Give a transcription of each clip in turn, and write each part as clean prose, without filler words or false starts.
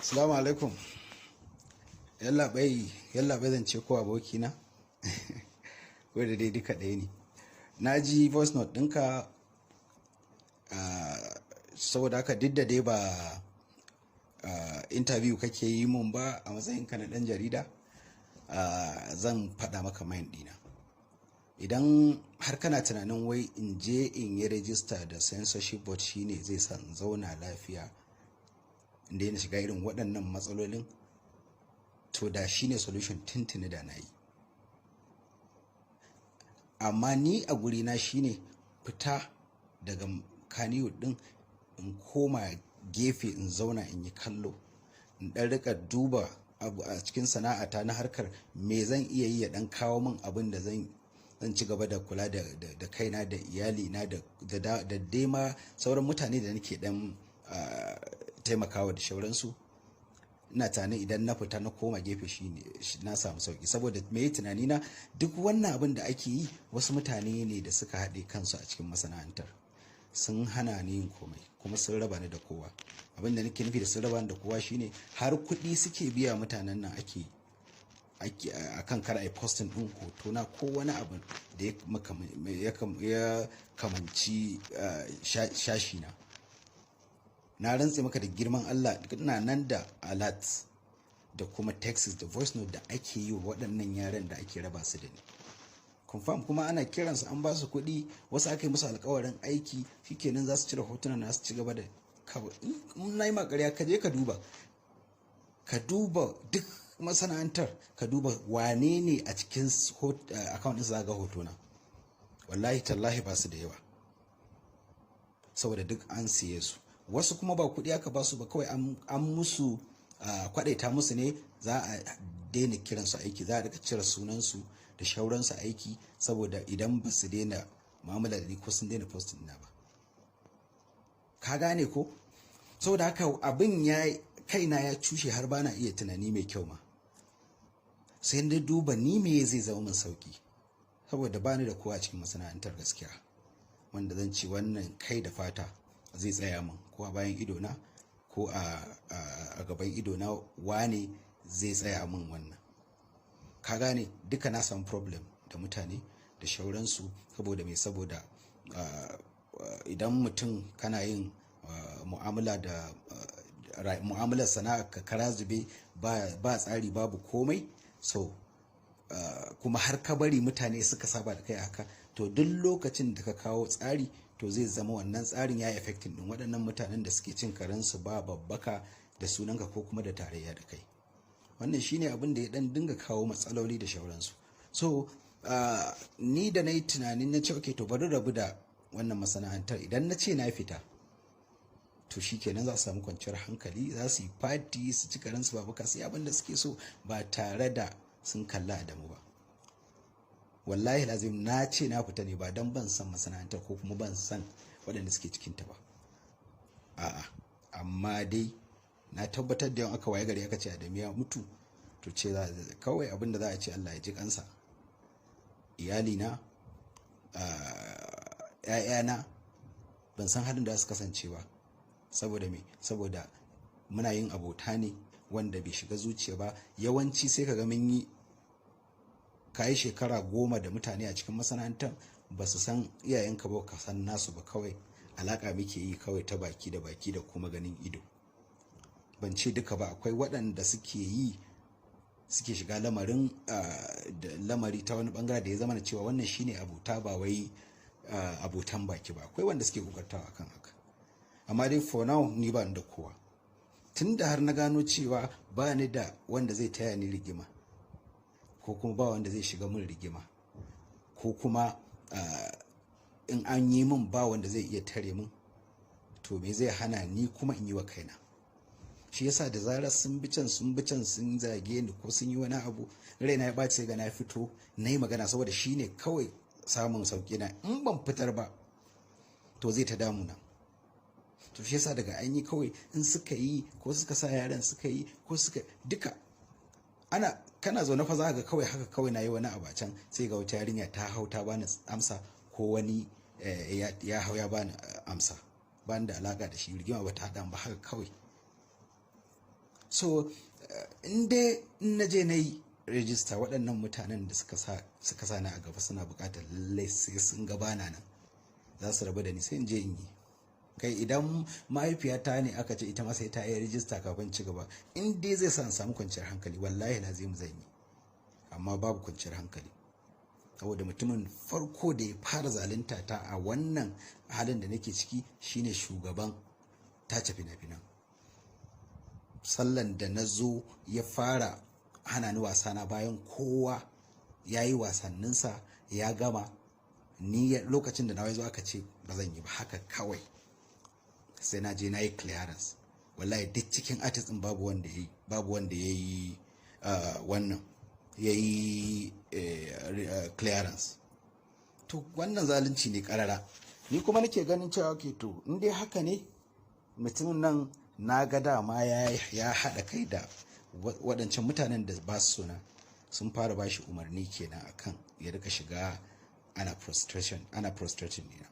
Assalamu alaikum. Yallaɓai, yallaɓai, zan ce ko abokina? Ko da dai duka ɗaya ne. Na ji voice note ɗinka, saboda haka duk da dai ba interview kake yi mun ba a matsayinka na ɗan jarida, zan faɗa maka mind ɗina. Idan har kana tunanin wai in je in yi register da censorship board shine zai sa in zauna lafiya, in daina shiga irin waɗannan matsalolin, to da shine solution tuntuni da na yi. Amma ni a gurina shine fita daga Kannywood ɗin, in koma gefe in zauna in yi kallo, in ɗan riƙa duba abu a cikin sana'ata na harkar me zan iya yi ya ɗan kawo min abin da zan ci gaba da kula da kaina da iyalina da dai ma sauran mutane da nake ɗan taimakawa da shauransu. Ina tunanin idan na fita na koma gefe shine na samu sauki. Saboda me? Tunanina, duk wannan abin da ake yi, wasu mutane ne da suka haɗe kansu a cikin masana'antar sun hana ni yin komai kuma sun raba ni da kowa. Abin da nake nufi da sun raba ni da kowa shine har kuɗi suke biya mutanen nan ake akan kar a yi posting ɗin hotona ko wani abu da ya kamanci shashi na. Na rantse maka da girman Allah, ina nan da alert da kuma texts da voice note da ake yi wa waɗannan yaran da ake raba su da ni. Confirm, kuma ana kiransu, an ba su kuɗi, wasu aka yi musu alkawarin aiki, shikenan za su cire hotunan na su ci gaba da kawai. In na yi ma ƙarya, ka je ka duba. Ka duba duk masana'antar, ka duba wane ne a cikin account ɗinsa za ga hotona. Wallahi tallahi ba su da yawa. Saboda duk an siye su. Wasu kuma ba kuɗi aka ba su ba, kawai an musu kwadaita musu ne za a daina kiransu aiki, za a rika cire sunansu da shauransu aiki, saboda idan ba su daina mu'amala da ni ko sun daina posting na ba. Ka gane ko? Saboda haka abin ya kaina ya cushe har bana iya tunani mai kyau ma. Sai na duba ni me zai zama min sauki, saboda bani da kowa cikin masana'antar gaskiya wanda zan ce wannan kai da fata zai tsaya min ko a bayan idona ko a gaban idona, wane zai tsaya min wannan. Ka gane? Duka na samu problem da mutane da shauransu. Saboda me? Saboda idan mutum kana yin mu'amala da mu'amalar sana'a ka kara zube, ba tsari, babu komai, so kuma har ka bari mutane suka saba da kai haka, to duk lokacin da ka kawo tsari, to zai zama wannan tsarin ya affecting din waɗannan mutanen da suke cin karensu ba babbaka da sunanka ko kuma da tarayya da kai. Wannan shine abin da ya dan dinga kawo matsaloli da shauransu. So ni da na yi tunanin, na ce, "Okay, to bari rabu da wannan masana'antar." Idan na ce na fita, to shi kenan za su samu kwanciyar hankali, za su yi fati, su ci karensu babu, su yi abin da suke so ba tare da sun kalla Adamu ba. Wallahi lazim na ce na fita ne ba don ban san masana'antar ko kuma ban san waɗanda suke cikinta ba, a'a. Amma dai na tabbatar da yawan aka waye gari aka ce Adamu ya mutu, to ce kawai abin da za a ce, Allah ya ji kansa. Iyalina, ‘ya'yana, ban san halin da su kasance ba. Saboda me? Saboda muna yin abota ne wanda bai shiga zuciya ba. Yawanci sai ka ga mun yi kayi shekara 10 da mutane a cikin masana'antar, ba su san iyayenka ba, ka san nasu ba. Kawai alaka muke yi kawai ta baki da baki da kuma ganin ido. Ban ce duka ba, akwai waɗanda suke yi, suke shiga lamarin da lamari ta wani bangare da ya zama na cewa wannan shine abota, ba wai abotan baki ba. Akwai wanda suke kokartawa kan haka. Amma dai for now ni ba ni da kowa. Tun da har na gano cewa ba ni da wanda zai taya ni rigima, ko kuma ba wanda zai shiga min rigima, ko kuma in an yi min ba wanda zai iya tare min, to me zai hana ni kuma in yi wa kaina? Shi yasa da zarar sun bi can, sun bi can, sun zage ni ko sun yi wani abu, raina ya ɓace, ga na fito na yi magana, saboda shi ne kawai samun sauƙi na. In ban fitar ba, to zai ta damuna. To shi yasa daga an yi kawai, in suka yi ko suka sa yaran suka yi ko suka duka, ana kana zaune fa, za ga kawai haka kawai na yi wani abu a can, sai ga wata yarinya ta hau ta bani amsa, ko wani ya hau ya bani amsa. Bani da alaka da shi, rigima ba ta haɗa ba, haka kawai. So in dai in na je na yi rijista, waɗannan mutanen da suka sa ni a gaba suna buƙatar lallai sai sun gabana nan, za su rabu da ni, sai in je in yi. Kai, idan mahaifiyata ne aka ce ita ma sai ta yi rijista kafin ci gaba, in dai zai sa in samu kwanciyar hankali, wallahi na zai mu zan yi. Amma babu kwanciyar hankali, saboda mutumin farko da ya fara zalunta ta a wannan halin da nake ciki shine shugaban tace fina-finan. Sallan da na zo ya fara hana ni wasana bayan kowa ya yi wasanninsa ya gama. Ni lokacin da na zo aka ce ba zan yi ba haka kawai, sai na je na yi clearance. Wallahi duk cikin artist din babu wanda ya yi wannan, ya yi clearance. To, wannan zalunci ne karara. Ni kuma nake ganin cewa ke to, in dai haka ne, mutumin nan na ga dama ya haɗa kai da waɗancan mutanen da ba su suna, sun fara bashi umarni kenan akan ya rika shiga ana prostration, ana prostrating ne.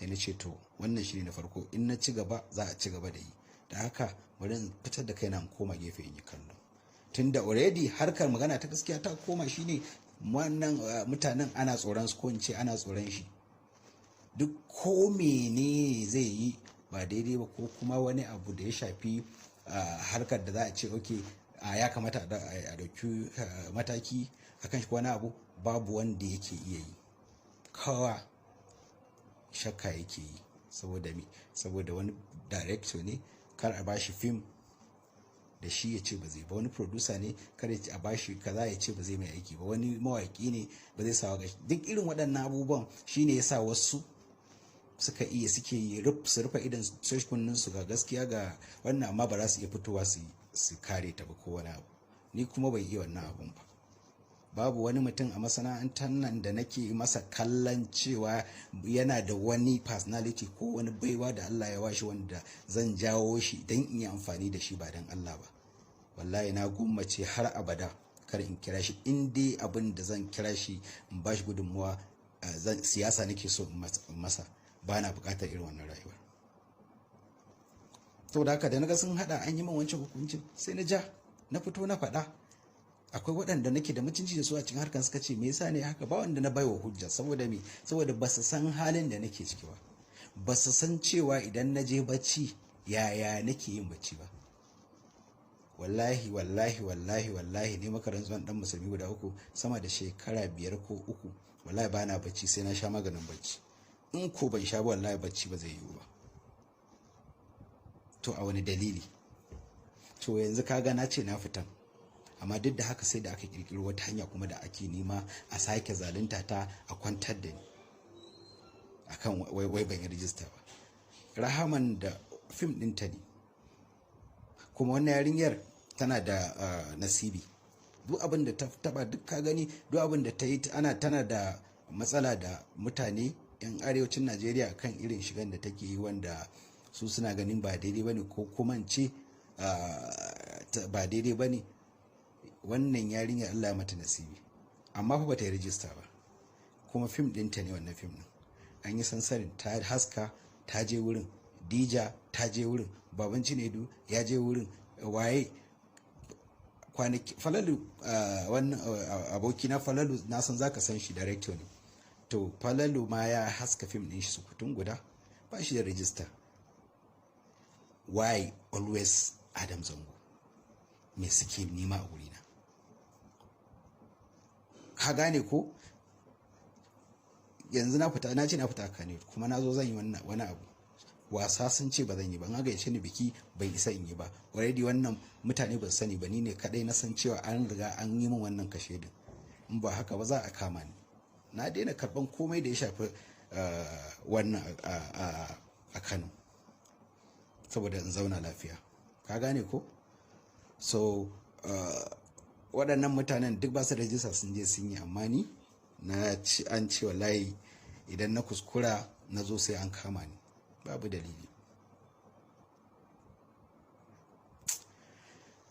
Sai na ce to, wannan shi ne na farko, in na ci gaba za a ci gaba da yi. Da haka bari in fitar da kaina in koma gefe in yi kallo, tunda already harkar magana ta gaskiya ta koma shine wannan mutanen ana tsoron su, ko in ce ana tsoron shi. Duk ko mene zai yi ba daidai ba, ko kuma wani abu da ya shafi harkar da za a ce ok, ya kamata a dauki mataki akan shi, wani abu, babu wanda yake iya yi. Kawa shakka yake yi. Saboda me? Saboda wani director ne, kar a bashi fim da shi ya ce ba zai ba. Wani producer ne, kar a bashi kaza ya ce ba zai mai aiki ba. Wani mawaki ne, ba zai sawa. Duk irin waɗannan abubuwan shine yasa wasu suka iya suke yi su rufe idan kunnen su ga gaskiya, ga wannan, amma ba za su iya fitowa su kare ta ba ko wani abu. Ni kuma bai iya wannan abun ba. Babu wani mutum a masana'antar nan da nake masa kallon cewa yana da wani personality ko wani baiwa da Allah ya washi wanda zan jawo shi don in yi amfani da shi ba don Allah ba. Wallahi na gwammace har abada kar in kira shi. In dai abin da zan kira shi in bashi gudunmuwa siyasa nake so in masa, ba na bukatar irin wannan rayuwar. Saboda haka da naga sun hada an yi min wancan hukuncin, sai na ja na fito na faɗa. Akwai waɗanda nake da mutunci da su a cikin harkar, suka ce me yasa ne haka? Ba wanda na baiwa hujja. Saboda me? Saboda ba su san halin da nake ciki ba, ba su san cewa idan na je bacci yaya nake yin bacci ba. Wallahi, wallahi, wallahi, wallahi, ne maka rantsuwan dan musulmi guda uku, sama da shekara 5 ko 3, wallahi ba na bacci sai na sha maganin bacci. In ko ban sha ba, wallahi bacci ba zai yiwu ba. To, a wani dalili? To, yanzu kaga na ce na fitan, amma duk da haka sai da aka kirkiro wata hanya kuma da ake nema a sake zalunta ta, a kwantar da ni akan wai ban yi rijista ba. Rahaman da fim ɗinta ne, kuma wannan yarinyar tana da nasibi. Duk abin da ta taba duk ka gani, duk abin da ta yi ana tana da matsala da mutane yan arewacin Najeriya kan irin shigan da take yi, wanda su suna ganin ba daidai bane, ko kuma ce ba daidai bane. Wannan yarinyar Allah ya mata nasibi, amma fa bata yi rijista ba, kuma fim ɗinta ne wannan fim ɗin. An yi sansarin ta haska, ta je wurin Dija, ta je wurin Baban Cinedu, ya je wurin waye kwanaki, Falalu, wannan abokina Falalu, na san zaka san shi, director ne. To, Falalu ma ya haska fim ɗin shi sukutun guda, ba shi da rijista. Why always Adam Zango? Me suke nema a wurina? Ka gane ko? Yanzu na fita, na ce na fita ka ne, kuma na zo zan yi wani abu wasa, sun ce ba zan yi ba. In gayyace ni biki, bai isa in yi ba. Already wannan mutane ba su sani ba, ni ne kadai na san cewa an riga an yi min wannan kashe din. In ba haka ba za a kama ni. Na daina karban komai da ya shafi wannan a Kano saboda in zauna lafiya. Ka gane ko? So waɗannan mutanen duk ba su da rajista, sun je sun yi, amma ni na ci an ce wallahi idan na kuskura na zo sai an kama ni, babu dalili.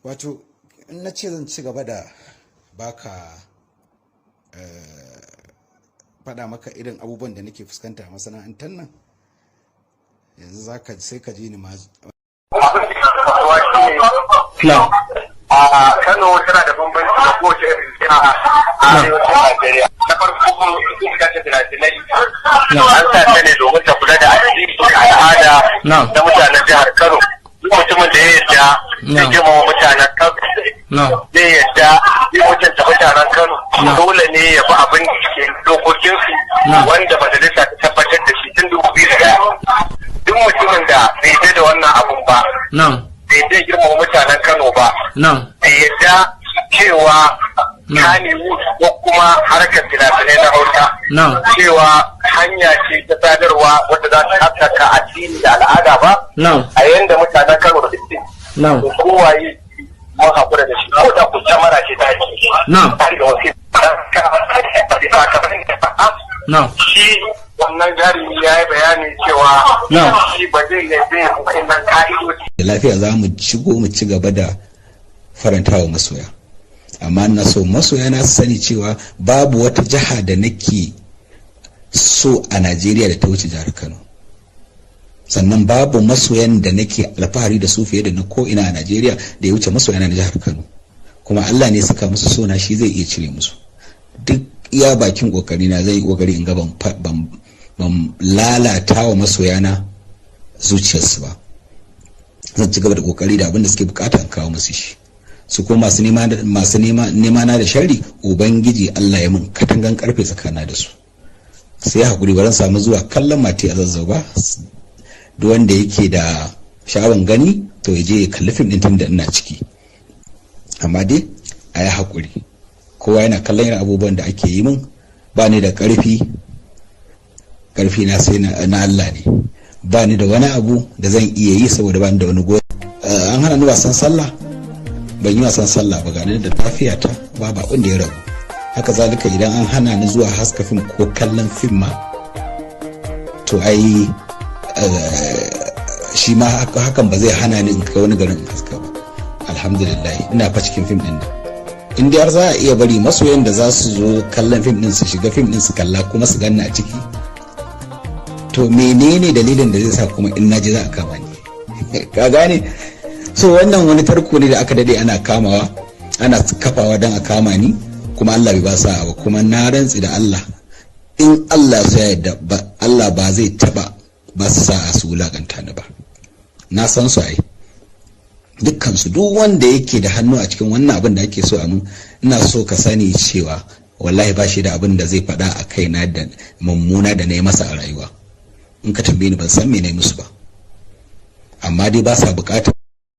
Wato in na ce zan ci gaba da baka faɗa maka irin abubuwan da nake fuskanta a masana'antar nan yanzu, za ka sai ka ji ni ma. Abin da ke faruwa shi ne Na'am. A Kano tana da bambanci da kowace irin jiha a arewacin Najeriya. Na farko, ita ce fina-finai. An sa ta ne domin ta kula da addini da al'ada na mutanen jihar Kano. Duk mutumin da ya yarda zai girmama mutanen Kano, zai yarda zai mutunta mutanen Kano, dole ne ya bi abin da ke dokokinsu wanda majalisa ta tabbatar da shi tun 2001. Duk mutumin da bai yarda da wannan abun ba, bai yarda girmama mutanen Kano ba, bai yarda cewa Kannywood ko kuma harkar fina-finai na Hausa cewa hanya ce ta sadarwa wadda za ta haskaka addini da al'ada ba a yanda mutanen Kano da suke, kowaye mun haƙura da shi, ko da ku kyamara ce ta ce da wasu shi. Wannan jarumi ya yi bayani cewa shi ba zai yarda ya wa'annan ka'idoji. Da lafiya za mu shigo mu ci gaba da farantawa masoya, amma ina so masoya na su sani cewa babu wata jiha da nake so a Najeriya da ta wuce jihar Kano. Sannan babu masoyan da nake alfahari da su fiye da na ko'ina a Najeriya da ya wuce masoyan na jihar Kano. Kuma Allah ne saka musu sona, shi zai iya cire musu. Duk iya bakin kokari na, zai yi kokari in ga ban lalata wa masoyana zuciyarsu ba. Zan ci gaba da kokari da abin da suke bukata in kawo musu shi. Su ko masu nema na da sharri, Ubangiji Allah ya mun katangan karfe tsakana da su. Sai hakuri, baran samu zuwa kallon Mati a Zazzau ba. Duk wanda yake da sha'awan gani, to ya je ya kalli fim din tunda ina ciki. Amma dai a yi hakuri, kowa yana kallon irin abubuwan da ake yi min. Ba ni da karfi, karfi na sai na Allah ne. Ba ni da wani abu da zan iya yi saboda ba ni da wani goyi. An hana ni wasan sallah, ban yi wasan sallah ba, gani da lafiya ta, babu abin da ya rabu. Haka zalika, idan an hana ni zuwa haska fim ko kallon fim ma, to ai shi ma hakan ba zai hana ni in kai wani garin in haska ba. Alhamdulillah, ina fa cikin fim din nan. In dai har za a iya bari masoyan da za su zo kallon fim din su shiga fim din su kalla kuma su ganni a ciki, to menene dalilin da zai sa kuma in naji za a kama ni? Ka gane? So wannan wani tarko ne da aka dade ana kamawa, ana kafawa don a kama ni, kuma Allah bai ba sa ba. Kuma na rantsi da Allah, in Allah ya yarda ba, Allah ba zai taba ba su sa'a su wulakanta ni ba. Na san su ai dukkan su. Duk wanda yake da hannu a cikin wannan abin da ake so a mun, ina so ka sani cewa wallahi ba shi da abin da zai faɗa a kaina da mummuna da na yi masa a rayuwa. In ka tambaye ni, ban san me na yi musu ba, amma dai ba sa bukatar.